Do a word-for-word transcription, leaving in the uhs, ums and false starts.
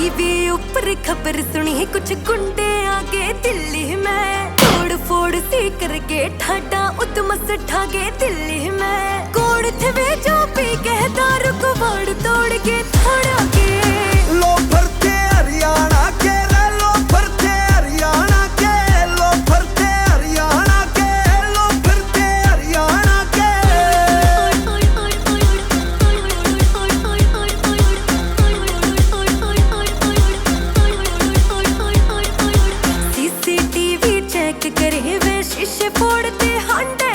टीवी ऊपर खबर सुनी कुछ गुंडे आ गए दिल्ली में, तोड़ फोड़ सी करके ठाडा उतमस ठागे दिल्ली में। कोड़ थे वे जो पी के दारू को बाड़ तोड़ के थाड़ा के। लोफर थे हरियाणा के रे, लोफर थे हरियाणा के, लोफर थे हरियाणा के, लोफर थे हरियाणा के। सीसीटीवी चेक करे वे, शीशे फोड़ते हांडे